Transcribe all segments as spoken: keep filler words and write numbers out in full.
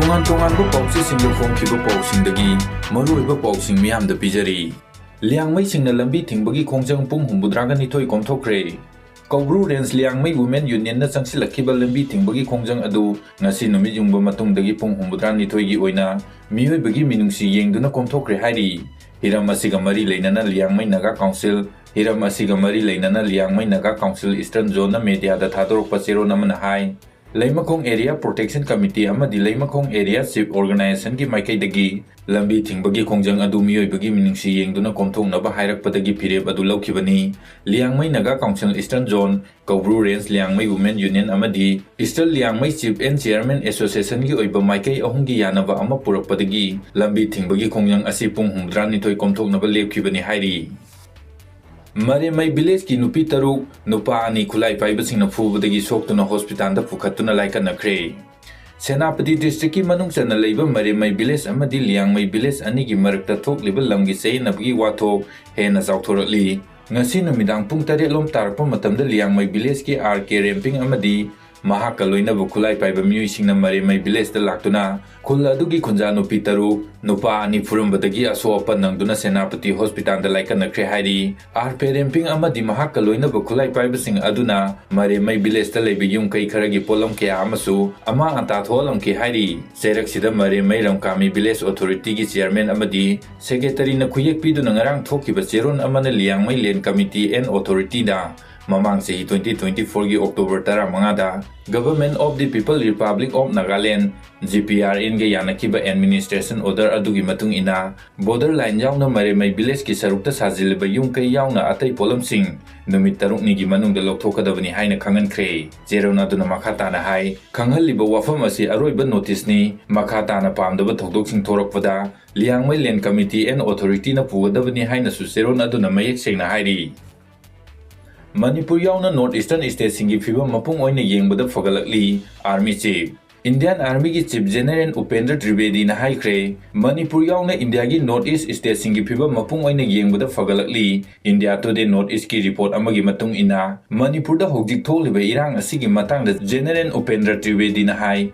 ꯇꯣꯉꯥꯟ ꯇꯣꯉꯥꯟꯕ ꯄꯥꯎꯆꯦꯁꯤꯡꯗ ꯐꯣꯡꯈꯤꯕ ꯄꯥꯎꯁꯤꯡꯗꯒꯤ ꯃꯔꯨꯑꯣꯏꯕ ꯄꯥꯎꯁꯤꯡ ꯃꯤꯌꯥꯝꯗ ꯄꯤꯖꯔꯤ꯫ ꯂꯤꯌꯥꯡꯃꯩꯁꯤꯡꯅ ꯂꯝꯕꯤ ꯊꯤꯡꯕꯒꯤ ꯈꯣꯡꯖꯪ ꯄꯨꯡ ꯍꯨꯝꯐꯨꯇꯔꯥꯒ ꯅꯤꯊꯣꯏ ꯀꯣꯝꯊꯣꯛꯈ꯭ꯔꯦ꯫ ꯀꯧꯕ꯭ꯔꯨ ꯔꯦꯟꯖ ꯂꯤꯌꯥꯡꯃꯩ ꯋꯨꯃꯦꯟ ꯌꯨꯅꯤꯌꯟꯅ ꯆꯪꯁꯤꯜꯂꯛꯈꯤꯕ ꯂꯝꯕꯤ ꯊꯤꯡꯕꯒꯤ ꯈꯣꯡꯖꯪ ꯑꯗꯨ ꯉꯁꯤ ꯅꯨꯃꯤꯠ ꯌꯨꯡꯕ ꯃꯇꯨꯡꯗꯒꯤ ꯄꯨꯡ ꯍꯨꯝꯐꯨꯇꯔꯥꯅꯤꯊꯣꯏꯒꯤ ꯑꯣꯏꯅ ꯃꯤꯑꯣꯏꯕꯒꯤ ꯃꯤꯅꯨꯡꯁꯤ ꯌꯦꯡꯗꯨꯅ ꯀꯣꯝꯊꯣꯛꯈ꯭ꯔꯦ ꯍꯥꯏꯔꯤ꯫ ꯍꯤꯔꯝ ꯑꯁꯤꯒ ꯃꯔꯤ ꯂꯩꯅꯅ ꯂꯤꯌꯥꯡꯃꯩ ꯅꯥꯒꯥ ꯀꯥꯎꯟꯁꯤꯜ, ꯍꯤꯔꯝ ꯑꯁꯤꯒ ꯃꯔꯤ ꯂꯩꯅꯅ ꯂꯤꯌꯥꯡꯃꯩ ꯅꯥꯒꯥ ꯀꯥꯎꯟꯁꯤꯜ ꯏꯁꯇꯔꯟ ꯖꯣꯟꯅ ꯃꯦꯗꯤꯌꯥꯗ ꯊꯥꯗꯣꯔꯛꯄ ꯆꯦꯔꯣꯜ ꯑꯃꯅ ꯍꯥꯏ, ꯂꯩꯃꯈꯣꯡ ꯑꯦꯔꯤꯌꯥ ꯄ꯭ꯔꯣꯇꯦꯛꯁꯟ ꯀꯃꯤꯇꯤ ꯑꯃꯗꯤ ꯂꯩꯃꯈꯣꯡ ꯑꯦꯔꯤꯌꯥ ꯆꯤꯐ ꯑꯣꯔꯒꯅꯥꯏꯖꯦꯁꯟꯒꯤ ꯃꯥꯏꯀꯩꯗꯒꯤ ꯂꯝꯕꯤ ꯊꯤꯡꯕꯒꯤ ꯈꯣꯡꯖꯪ ꯑꯗꯨ ꯃꯤꯑꯣꯏꯕꯒꯤ ꯃꯤꯅꯨꯡꯁꯤ ꯌꯦꯡꯗꯨꯅ ꯀꯣꯝꯊꯣꯛꯅꯕ ꯍꯥꯏꯔꯛꯄꯗꯒꯤ ꯐꯤꯔꯦꯞ ꯑꯗꯨ ꯂꯧꯈꯤꯕꯅꯤ꯫ Liangmai Naga council eastern zone, Koubru range Liangmai women union ꯑꯃꯗꯤ eastern Liangmai chief and chairmen ꯑꯦꯁꯣꯁꯤꯌꯦꯁꯟꯒꯤ ꯑꯣꯏꯕ ꯃꯥꯏꯀꯩ ꯑꯍꯨꯝꯒꯤ ꯌꯥꯅꯕ ꯑꯃ ꯄꯨꯔꯛꯄꯗꯒꯤ ꯂꯝꯕꯤ ꯊꯤꯡꯕꯒꯤ ꯈꯣꯡꯖꯪ ꯑꯁꯤ ꯄꯨꯡ ꯍꯨꯝꯐꯨꯇꯔꯥꯅꯤꯊꯣꯏ ꯀꯣꯝꯊꯣꯛꯅꯕ ꯂꯦꯞꯈꯤꯕꯅꯤ ꯍꯥꯏꯔꯤ꯫ ꯃꯔꯦꯃꯩ ꯚꯤꯂꯦꯖꯀꯤ ꯅꯨꯄꯤ ꯇꯔꯨꯛ, ꯅꯨꯄꯥ ꯑꯅꯤ ꯈꯨꯠꯂꯥꯏ ꯄꯥꯏꯕꯁꯤꯡꯅ ꯐꯨꯕꯗꯒꯤ ꯁꯣꯛꯇꯨꯅ ꯍꯣꯁꯄꯤꯇꯥꯜꯗ ꯄꯨꯈꯠꯇꯨꯅ ꯂꯥꯏꯀꯠꯅꯈ꯭ꯔꯦ꯫ ꯁꯦꯅꯥꯄꯇꯤ ꯗꯤꯁꯇ꯭ꯔꯤꯛꯀꯤ ꯃꯅꯨꯡ ꯆꯟꯅ ꯂꯩꯕ ꯃꯔꯦꯃꯩ ꯚꯤꯂꯦꯖ ꯑꯃꯗꯤ ꯂꯤꯌꯥꯡꯃꯩ ꯚꯤꯂꯦꯖ ꯑꯅꯤꯒꯤ ꯃꯔꯛꯇ ꯊꯣꯛꯂꯤꯕ ꯂꯝꯒꯤ ꯆꯌꯦꯠꯅꯕꯒꯤ ꯋꯥꯊꯣꯛ ꯍꯦꯟꯅ ꯆꯥꯎꯊꯣꯔꯛꯂꯤ꯫ ꯉꯁꯤ ꯅꯨꯃꯤꯗꯥꯡ ꯄꯨꯡ ꯇꯔꯦꯠ ꯂꯣꯝ ꯇꯥꯔꯛꯄ ꯃꯇꯝꯗ ꯂꯤꯌꯥꯡꯃꯩ ꯚꯤꯂꯦꯖꯀꯤ ꯑꯥꯔ ꯀꯦ ꯔꯦꯝꯄꯤꯡ ꯑꯃꯗꯤ ꯃꯍꯥꯛꯀ ꯂꯣꯏꯅꯕ ꯈꯨꯠꯂꯥꯏ ꯄꯥꯏꯕ ꯃꯤꯑꯣꯏꯁꯤꯡꯅ ꯃꯔꯦꯃꯩ ꯚꯤꯂꯦꯖꯇ ꯂꯥꯛꯇꯨꯅ ꯈꯨꯜ ꯑꯗꯨꯒꯤ ꯈꯨꯟꯖꯥ ꯅꯨꯄꯤ ꯇꯔꯨꯛ, ꯅꯨꯄꯥ ꯑꯅꯤ ꯐꯨꯔꯝꯕꯗꯒꯤ ꯑꯁꯣꯛ ꯑꯄꯟ ꯅꯪꯗꯨꯅ ꯁꯦꯅꯥꯄꯇꯤ ꯍꯣꯁꯄꯤꯇꯥꯜꯗ ꯂꯥꯏꯀꯠꯅꯈ꯭ꯔꯦ ꯍꯥꯏꯔꯤ꯫ ꯑꯥꯔ ꯄꯦ ꯔꯦꯝꯄꯤꯡ ꯑꯃꯗꯤ ꯃꯍꯥꯛꯀ ꯂꯣꯏꯅꯕ ꯈꯨꯠꯂꯥꯏ ꯄꯥꯏꯕꯁꯤꯡ ꯑꯗꯨꯅ ꯃꯔꯦꯃꯩ ꯚꯤꯂꯦꯖꯇ ꯂꯩꯕ ꯌꯨꯝ ꯀꯩ ꯈꯔꯒꯤ ꯄꯣꯠꯂꯝ ꯀꯌꯥ ꯑꯃꯁꯨ ꯑꯃꯥꯡ ꯑꯇꯥ ꯊꯣꯛꯍꯜꯂꯝꯈꯤ ꯍꯥꯏꯔꯤ꯫ ꯆꯩꯔꯛꯁꯤꯗ ꯃꯔꯦꯃꯩ ꯔꯝꯀꯥꯃꯤ ꯚꯤꯂꯦꯖ ꯑꯣꯊꯣꯔꯤꯇꯤꯒꯤ ꯆꯤꯌꯔꯃꯦꯟ ꯑꯃꯗꯤ ꯁꯦꯀ꯭ꯔꯦꯇꯔꯤꯅ ꯈꯨꯌꯦꯛ ꯄꯤꯗꯨꯅ ꯉꯔꯥꯡ ꯊꯣꯛꯈꯤꯕ ꯆꯦꯔꯣꯜ ꯑꯃꯅ ꯂꯤꯌꯥꯡꯃꯩ ꯂꯦꯟ ꯀꯃꯤꯇꯤ ꯑꯦꯟ ꯑꯣꯊꯣꯔꯤꯇꯤꯗ ꯃꯃꯥꯡ ꯆꯍꯤ ꯇ꯭ꯋꯦꯟꯇꯤ ꯇ꯭ꯋꯦꯟꯇꯤ ꯐꯣꯔꯒꯤ ꯑꯣꯛꯇꯣꯕꯔ ꯇꯔꯥꯃꯉꯥꯗ Government of the People Republic of Nagaland, G P R ꯑꯦꯟꯒ ꯌꯥꯅꯈꯤꯕ ꯑꯦꯗꯃꯤꯅꯤꯁꯇ꯭ꯔꯦꯁꯟ ꯑꯣꯔꯗꯔ ꯑꯗꯨꯒꯤ ꯃꯇꯨꯡ ꯏꯟꯅ ꯕꯣꯔꯗꯔ ꯂꯥꯏꯟ ꯌꯥꯎꯅ ꯃꯔꯦꯃꯩ ꯚꯤꯂꯦꯖꯀꯤ ꯁꯔꯨꯛꯇ ꯁꯥꯖꯤꯜꯂꯤꯕ ꯌꯨꯝ ꯀꯩ ꯌꯥꯎꯅ ꯑꯇꯩ ꯄꯣꯠꯂꯝꯁꯤꯡ ꯅꯨꯃꯤꯠ ꯇꯔꯨꯛꯅꯤꯒꯤ ꯃꯅꯨꯡꯗ ꯂꯧꯊꯣꯛꯀꯗꯕꯅꯤ ꯍꯥꯏꯅ ꯈꯪꯍꯟꯈ꯭ꯔꯦ꯫ ꯆꯦꯔꯣꯜ ꯑꯗꯨꯅ ꯃꯈꯥ ꯇꯥꯅ ꯍꯥꯏ, ꯈꯪꯍꯜꯂꯤꯕ ꯋꯥꯐꯝ ꯑꯁꯤ ꯑꯔꯣꯏꯕ ꯅꯣꯇꯤꯁꯅꯤ꯫ ꯃꯈꯥ ꯇꯥꯅ ꯄꯥꯝꯗꯕ ꯊꯧꯗꯣꯛꯁꯤꯡ ꯊꯣꯔꯛꯄꯗ ꯂꯤꯌꯥꯡꯃꯩ ꯂꯦꯟ ꯀꯃꯤꯇꯤ ꯑꯦꯟ ꯑꯣꯊꯣꯔꯤꯇꯤꯅ ꯄꯨꯒꯗꯕꯅꯤ ꯍꯥꯏꯅꯁꯨ ꯆꯦꯔꯣꯜ ꯑꯗꯨꯅ ꯃꯌꯦꯛ ꯁꯦꯡꯅ ꯍꯥꯏꯔꯤ꯫ ꯃꯅꯤꯄꯨꯔ ꯌꯥꯎꯅ ꯅꯣꯔꯠ ꯏꯁꯇꯔꯟ ꯁ꯭ꯇꯦꯠꯁꯤꯡꯒꯤ ꯐꯤꯕꯝ ꯃꯄꯨꯡ ꯑꯣꯏꯅ ꯌꯦꯡꯕꯗ ꯐꯒꯠꯂꯛꯂꯤ, ꯑꯥꯔꯃꯤ ꯆꯤꯐ꯫ ꯏꯟꯗꯤꯌꯥꯟ ꯑꯥꯔꯃꯤꯒꯤ ꯆꯤꯐ ꯖꯦꯅꯔꯦꯜ ꯎꯄꯦꯟꯗ꯭ꯔ ꯇ꯭ꯔꯤꯕꯦꯗꯤꯅ ꯍꯥꯏꯈ꯭ꯔꯦ, ꯃꯅꯤꯄꯨꯔ ꯌꯥꯎꯅ ꯏꯟꯗꯤꯌꯥꯒꯤ ꯅꯣꯔꯠ ꯏꯁ ꯁ꯭ꯇꯦꯠꯁꯤꯡꯒꯤ ꯐꯤꯕꯝ ꯃꯄꯨꯡ ꯑꯣꯏꯅ ꯌꯦꯡꯕꯗ ꯐꯒꯠꯂꯛꯂꯤ꯫ ꯏꯟꯗꯤꯌꯥ ꯇꯨꯗꯦ ꯅꯣꯔꯠ ꯏꯁꯀꯤ ꯔꯤꯄꯣꯔꯠ ꯑꯃꯒꯤ ꯃꯇꯨꯡ ꯏꯟꯅ, ꯃꯅꯤꯄꯨꯔꯗ ꯍꯧꯖꯤꯛ ꯊꯣꯛꯂꯤꯕ ꯏꯔꯥꯡ ꯑꯁꯤꯒꯤ ꯃꯇꯥꯡꯗ ꯖꯦꯅꯔꯦꯜ ꯎꯄꯦꯟꯗ꯭ꯔ ꯇ꯭ꯔꯤꯕꯦꯗꯤꯅ ꯍꯥꯏ,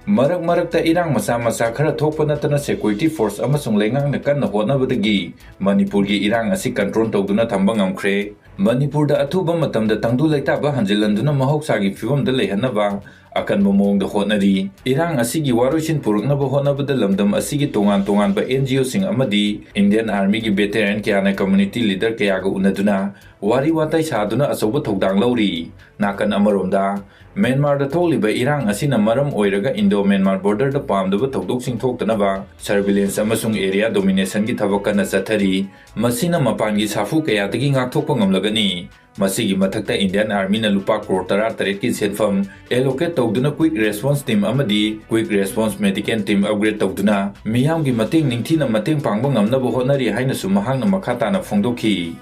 ꯃꯔꯛ ꯃꯔꯛꯇ ꯏꯔꯥꯡ ꯃꯆꯥ ꯃꯆꯥ ꯈꯔ ꯊꯣꯛꯄ ꯅꯠꯇꯅ security force ꯑꯃꯁꯨꯡ ꯂꯩꯉꯥꯛꯅ ꯀꯟꯅ ꯍꯣꯠꯅꯕꯗꯒꯤ ꯃꯅꯤꯄꯨꯔꯒꯤ ꯏꯔꯥꯡ ꯑꯁꯤ control ꯇꯧꯗꯨꯅ ꯊꯝꯕ ꯉꯝꯈ꯭ꯔꯦ꯫ ꯃꯅꯤꯄꯨꯔꯗ ꯑꯊꯨꯕ ꯃꯇꯝꯗ ꯇꯪꯗꯨ ꯂꯩꯇꯥꯕ ꯍꯟꯖꯤꯜꯍꯟꯗꯨꯅ ꯃꯍꯧꯁꯥꯒꯤ ꯐꯤꯕꯝꯗ ꯂꯩꯍꯟꯅꯕ ꯑꯀꯟꯕ ꯃꯑꯣꯡꯗ ꯍꯣꯠꯅꯔꯤ꯫ ꯏꯔꯥꯡ ꯑꯁꯤꯒꯤ ꯋꯥꯔꯣꯏꯁꯤꯟ ꯄꯨꯔꯛꯅꯕ ꯍꯣꯠꯅꯕꯗ ꯂꯝꯗꯝ ꯑꯁꯤꯒꯤ ꯇꯣꯉꯥꯟ ꯇꯣꯉꯥꯟꯕ N G Oꯁꯤꯡ ꯑꯃꯗꯤ Indian Armyꯒꯤ veteran ꯀꯌꯥꯅ community leader ꯀꯌꯥꯒ ꯎꯅꯗꯨꯅ ꯋꯥꯔꯤ ꯋꯥꯇꯥꯏ ꯁꯥꯗꯨꯅ ꯑꯆꯧꯕ ꯊꯧꯗꯥꯡ ꯂꯧꯔꯤ꯫ ꯅꯥꯀꯟ ꯑꯃꯔꯣꯝꯗ, ꯃ꯭ꯌꯥꯟꯃꯥꯔꯗ ꯊꯣꯛꯂꯤꯕ ꯏꯔꯥꯡ ꯑꯁꯤꯅ ꯃꯔꯝ ꯑꯣꯏꯔꯒ Indo Myanmar borderꯗ ꯄꯥꯝꯗꯕ ꯊꯧꯗꯣꯛꯁꯤꯡ ꯊꯣꯛꯇꯅꯕ surveillance ꯑꯃꯁꯨꯡ area dominationꯒꯤ ꯊꯕꯛ ꯀꯟꯅ ꯆꯠꯊꯔꯤ꯫ ꯃꯁꯤꯅ ꯃꯄꯥꯟꯒꯤ ꯁꯥꯐꯨ ꯀꯌꯥꯗꯒꯤ ꯉꯥꯛꯊꯣꯛꯄ ꯉꯝꯂꯒꯅꯤ꯫ ꯃꯁꯤꯒꯤ ꯃꯊꯛꯇ Indian Armyꯅ ꯂꯨꯄꯥ ꯀ꯭ꯔꯣꯔ ꯇꯔꯥꯇꯔꯦꯠꯀꯤ ꯁꯦꯟꯐꯝ allocate ꯇꯧꯗꯨꯅ quick response team ꯑꯃꯗꯤ quick response medical team upgrade ꯇꯧꯗꯨꯅ ꯃꯤꯌꯥꯝꯒꯤ ꯃꯇꯦꯡ ꯅꯤꯡꯊꯤꯅ ꯃꯇꯦꯡ ꯄꯥꯡꯕ ꯉꯝꯅꯕ ꯍꯣꯠꯅꯔꯤ ꯍꯥꯏꯅꯁꯨ ꯃꯍꯥꯛꯅ ꯃꯈꯥ ꯇꯥꯅ ꯐꯣꯡꯗꯣꯛꯈꯤ꯫